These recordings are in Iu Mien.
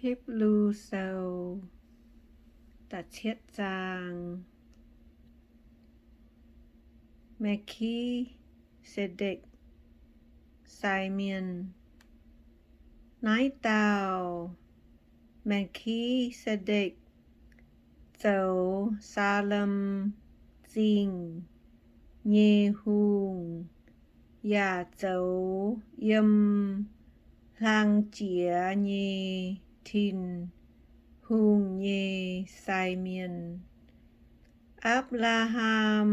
Hipv^lu Sou da'cietv zaang. Melki Sedekc sai mienh. Naaiv dauh Melki Sedekc zoux Saalem Zingh nyei hungh, yaac zoux yiem hlang jiex nyei Tin-Hungh nyei sai mienh. Apc^laa^ham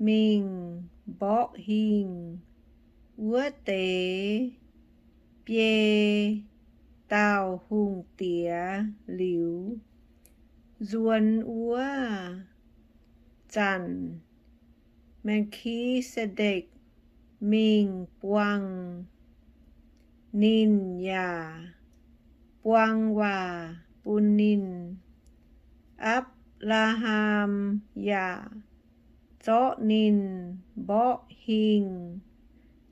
mingh mborqv hingh wuov deix biei dauh hungh diex liuz, nzuonx wuov zanc Melki^se^ndekc mingh buangh ninh yaac buang waac bun ninh. Apc^laa^ham yaac zorqv ninh mborqv hingh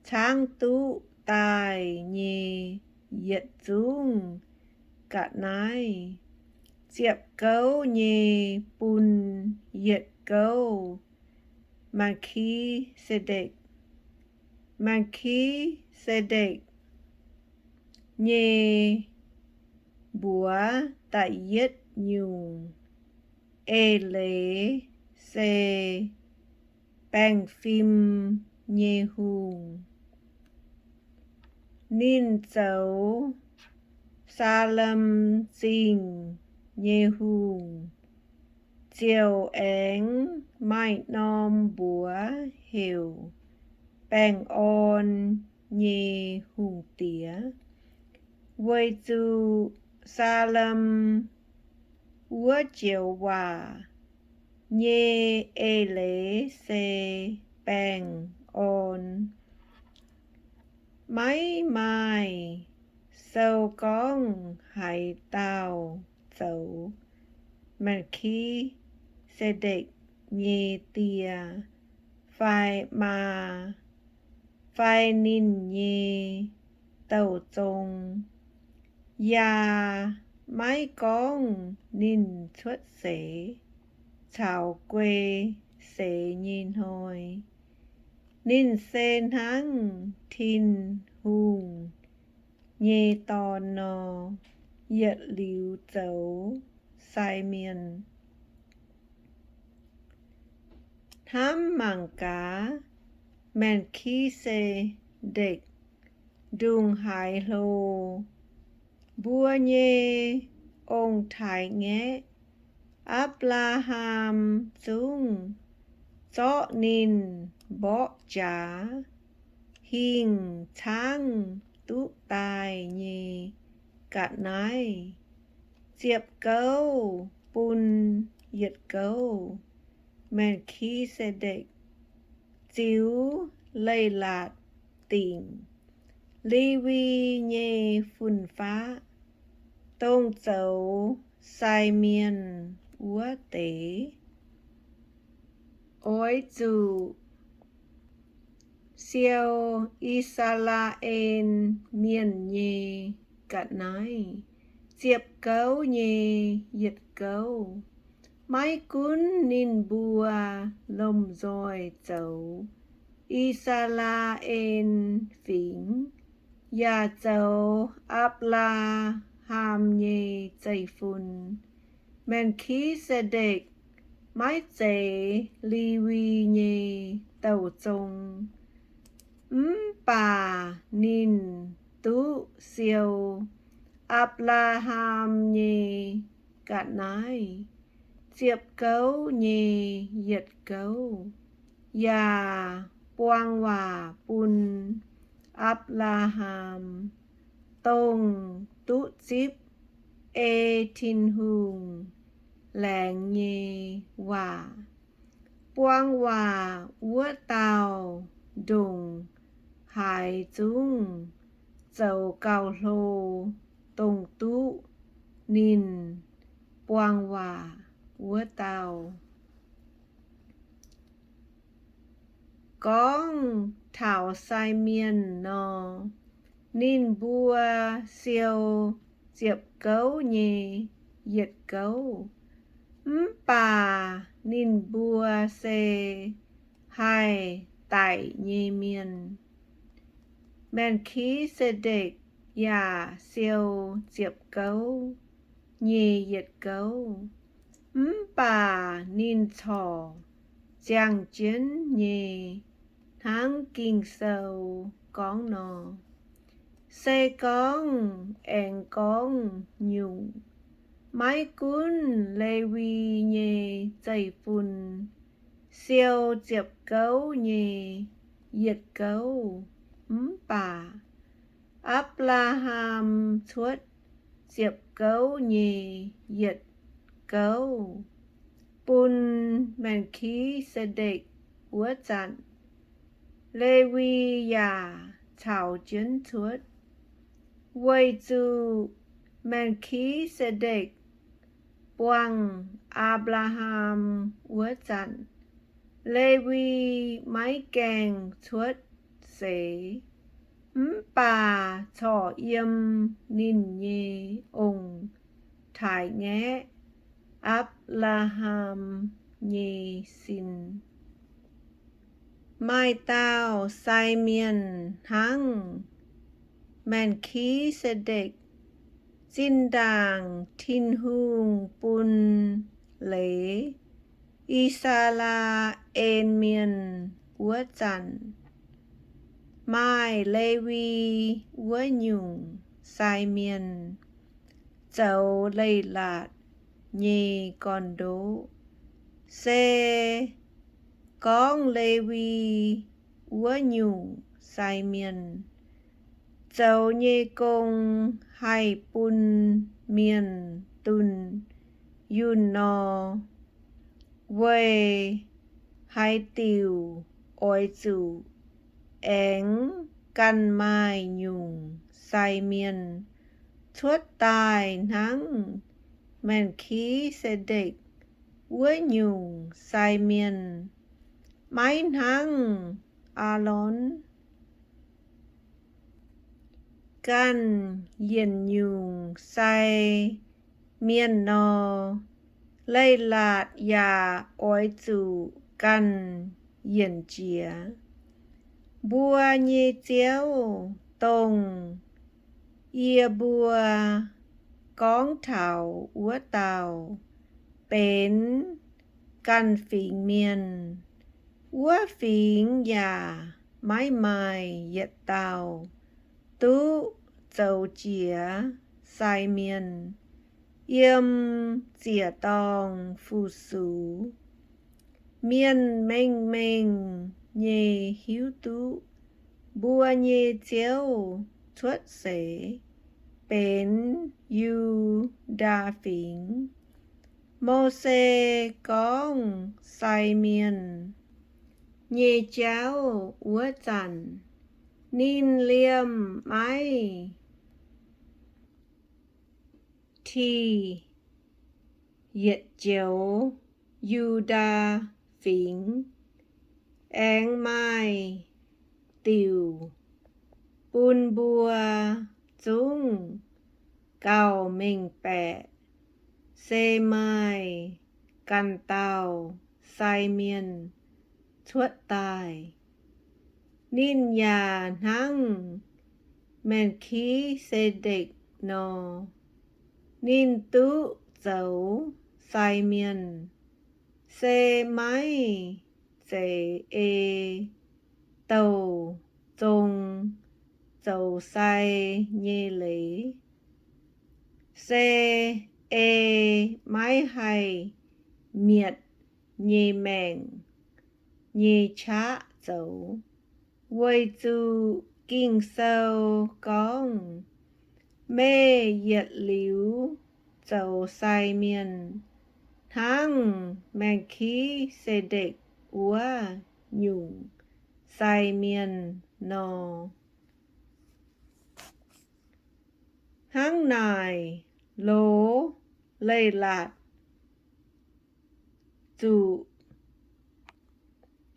caangv duqv daaih nyei yietc zungv ga'naaiv, ziepc gouv nyei bun yietc gouv Melki^se^ndekc. Melki^se^ndekc nyei mbuox da'yietv nyungc eix leiz se baengh fim nyei hungh. Ninh zoux Saalem Zingh nyei hungh ziouc aengx maaih norm mbuox heuc Baengh Orn nyei Hungh Diex, weic zuqc Saalem wuov joux waac nyei eix leiz se baengh orn. Maiv maaih sou gorngv haaix dauh zoux Melki^se^ndekc nyei die fai maa fai ninh nyei douh zong, yaac maiv gorngv ninh cuotv seix caux guei seix nyei hnoi. Ninh se hnangv Tin-Hungh nyei Dorn nor, yietc liuz zoux sai mienh. Hnamv mangc gaax, Melki^se^ndekc ndongc haaix hlo mbuo nyei ong-taaix-ngaeqv Apc^laa^ham zungv zorqv ninh mborqv jaax hingh caangv duqv daaih nyei ga'naaiv, ziepc gouv bun yietc gouv. Melki^se^ndekc ziux Leiz-Latc Dingc, Lewi nyei fun-faqv, dongh zoux sai mienh wuov deix, oix zuqc siou I^saa^laa^en Mienh nyei ga'naaiv ziepc gouv nyei yietc gouv. Maiv gunv ninh mbuo lomh nzoih zoux I^saa^laa^en Fingx yaac zoux Apc^laa^ham nyei zeiv-fun, Melki^se^ndekc maiv zeiz Lewi nyei douh zong. Mv baac ninh duqv siou Apc^laa^ham nyei ga'naaiv ziepc gouv nyei yietc gouv, yaac buang waac bun Apc^laa^ham, dongh duqv zipv ei Tin-Hungh laengz nyei waac. Buang waac wuov dauh ndongc haaix zungv zoux gauh hlo dongh duqv ninh buang waac wuov dauh. Gorngv taux sai mienh nor, ninh mbuo siou ziepc gouv nyei yietc gouv. Mv baac ninh mbuo se haih daic nyei mienh. Melkisetedek yaac siou ziepc gouv nyei yietc gouv. Mv baac ninh corc ziangh jienv nyei hnangv Ging-Sou gorngv nor. Se gorngv aengx gorngv nyungc, maiv gunv Lewi nyei zeiv-fun siou ziepc gouv nyei yietc gouv, mv baac Apc^laa^ham cuotv ziepc gouv nyei yietc gouv bun Melkisetedek wuov zanc, Lewi yaac caux jienv cuotv, weic zuqc Melkisetedek buangh Apc^laa^ham wuov zanc, Lewi maiv gaengh cuotv seix, mv baac corc yiem ninh nyei ong-taaix-ngaeqv Apc^laa^ham nyei sin. Maaih dauh sai mienh hnangv Melkisetedek zinh ndaangc Tin-Hungh bun leiz I^saa^laa^en Mienh wuov zanc, maaih Lewi wuov nyungc sai mienh zoux leiz-latc nyei gorn-ndoqv, se gorngv Lewi wuov nyungc sai mienh zoux nyei gong haih bun mienh dunh yunh nor, weic haaix diuc oix zuqc aengx ganh maaih nyungc sai mienh cuotv daaih hnangv Melkisetedek wuov nyungc sai mienh, maiv hnangv Aalon ganh yienc nyungc sai mienh nor, leiz-latc yaac oix zuqc ganh yienc jiex. Mbuo nyei Ziouv, dongh yie mbuo gorngv taux wuov dauh, benx ganh fingx mienh. Wuov fingx yaac maiv maaih yietc dauh duqv zoux jiex sai mienh yiem ziec-dorngh fu-sux. Mienh mengh mengh nyei hiuv duqv mbuo nyei Ziouv cuotv seix benx Yu^ndaa Fingx. Mose gorngv sai mienh nyei jauv wuov zanc, ninh liemh maiv tih yietc joux Yu^ndaa Fingx, aengx maaih diuc bun mbuo zungv gauh mengh baeqc se maaih ganh dauh sai mienh cuotv daaih. Ninh yaac hnangv Melkisetedek nor, ninh duqv zoux sai mienh, se maiv zeiz ei douh zong zoux sai nyei leiz, se ei maiv haih mietc nyei maengc nyei qaqv zoux, weic zuqc Ging-Sou gorngv, meih yietc liuz zoux sai mienh hnangv Melkisetedek wuov nyungc sai mienh nor. Hnangv naaic, loz leiz-latc zuqc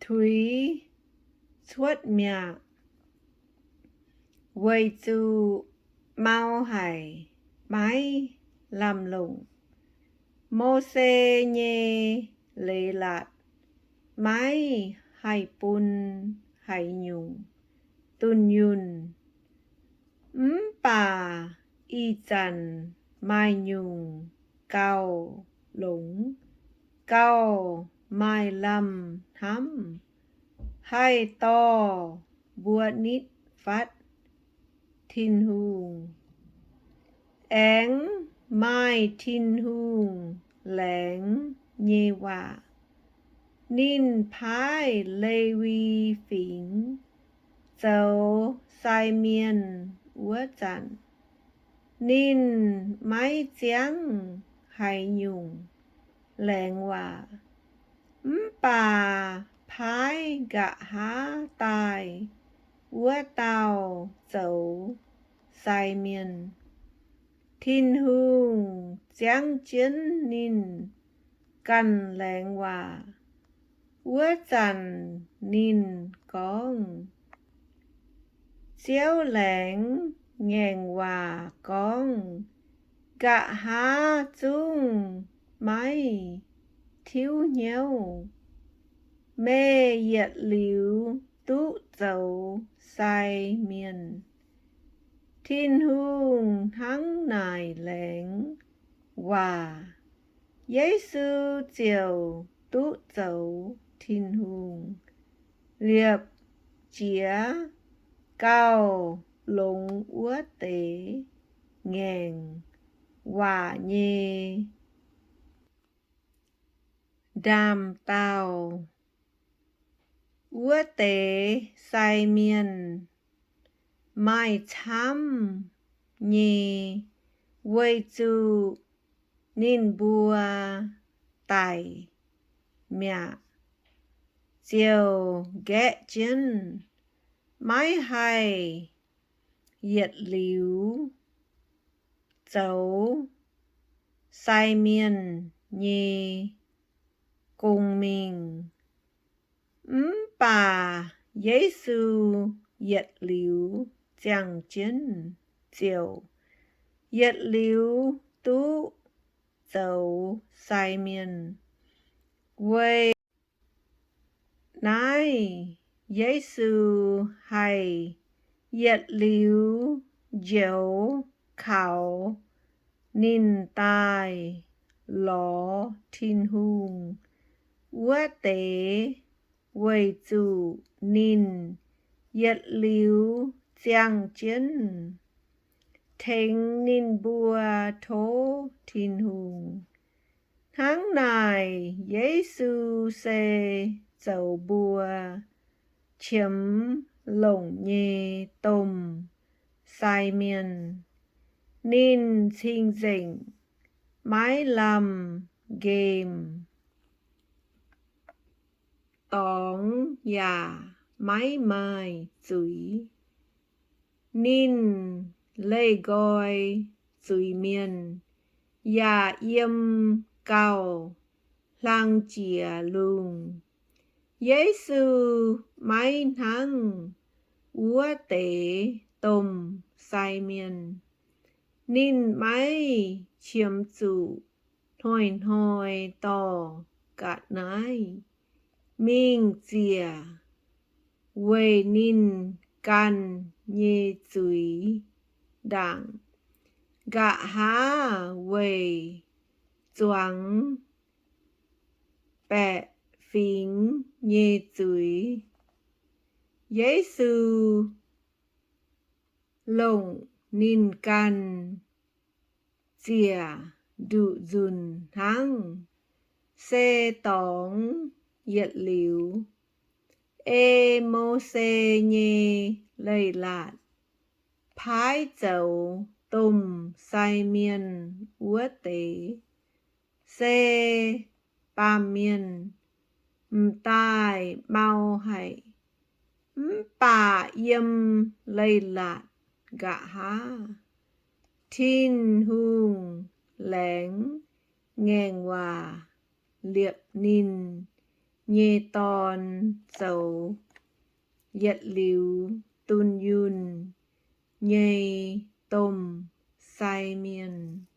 tuix cuotv mi'aqv, weic zuqc mau haic. maiv lamh longc. Mose nyei leiz-latc maiv haih bun haaix nyungc dunh yunh. Mv baac ih zanc maaih nyungc gauh longx, gauh maaih lamh hnamv, haih dorh mbuo nitv fatv Tin-Hungh. Aengx maaih Tin-Hungh laengz nyei waac. Ninh paaiv Lewi Fingx zoux sai mienh wuov zanc, ninh maiv ziangv haaix nyungc laengz waac, mv baac paaiv nqa'haav daaih wuov dauh zoux sai mienh. Tin-Hungh ziangv jienv ninh ganh laengz waac. Wuov zanc ninh gorngv, Ziouv laengz ngaengc waac gorngv, nqa'haav zungv maiv tiuv hnyouv. Meih yietc liuz duqv zoux sai mienh. Tin-Hungh hnangv naaic laengz waac, Yesu ziouc duqv zoux Tin-Hungh liepc jiez gauh longx wuov deix ngaengc waac nyei ndaamv-daauh. Wuov deix sai mienh maaih camv nyei, weic zuqc ninh mbuo daic mi'aqv, ziouc nqaeqv jienv, maiv haih yietc liuz zoux sai mienh nyei gong-mengh. Mv baac Yesu yietc liuz ziangh jienv ziouc yietc liuz duqv zoux sai mienh. Weic naaiv Yesu haih yietc liuz njoux kaux ninh daaih lorz Tin-Hungh wuov deix, weic zuqc ninh yietc liuz ziangh jienv tengx ninh mbuo tov Tin-Hungh. Hnangv naaic, Yesu se zoux mbuo qiemx longc nyei domh sai mienh. Ninh cing-nzengc, maiv lamh nqemh, dorngx yaac maiv maaih zuiz. Ninh leih nqoi zuiz-mienh yaac yiem gauh hlang jiex lungh. Yesu maiv hnangv wuov deix domh sai mienh. Ninh maiv qiemx zuqc hnoi-hnoi dorh ga'naaiv mingh ziec weic ninh ganh nyei zuiz ndaangc, nqa'haav weic zuangx baeqc fingx nyei zuiz. Yesu longc ninh ganh ziec nduqc nzunc hnangv, se dorngx yietc liuz. Ei Mose nyei leiz-latc paaiv zoux domh sai mienh wuov deix se baamh mienh, m'daaih mau haic. Mv baac yiem leiz-latc nqa'haav, Tin-Hungh laengz ngaengc waac liepc ninh nyei Dorn zoux yietc liuz dunh yunh nyei domh sai Mienh.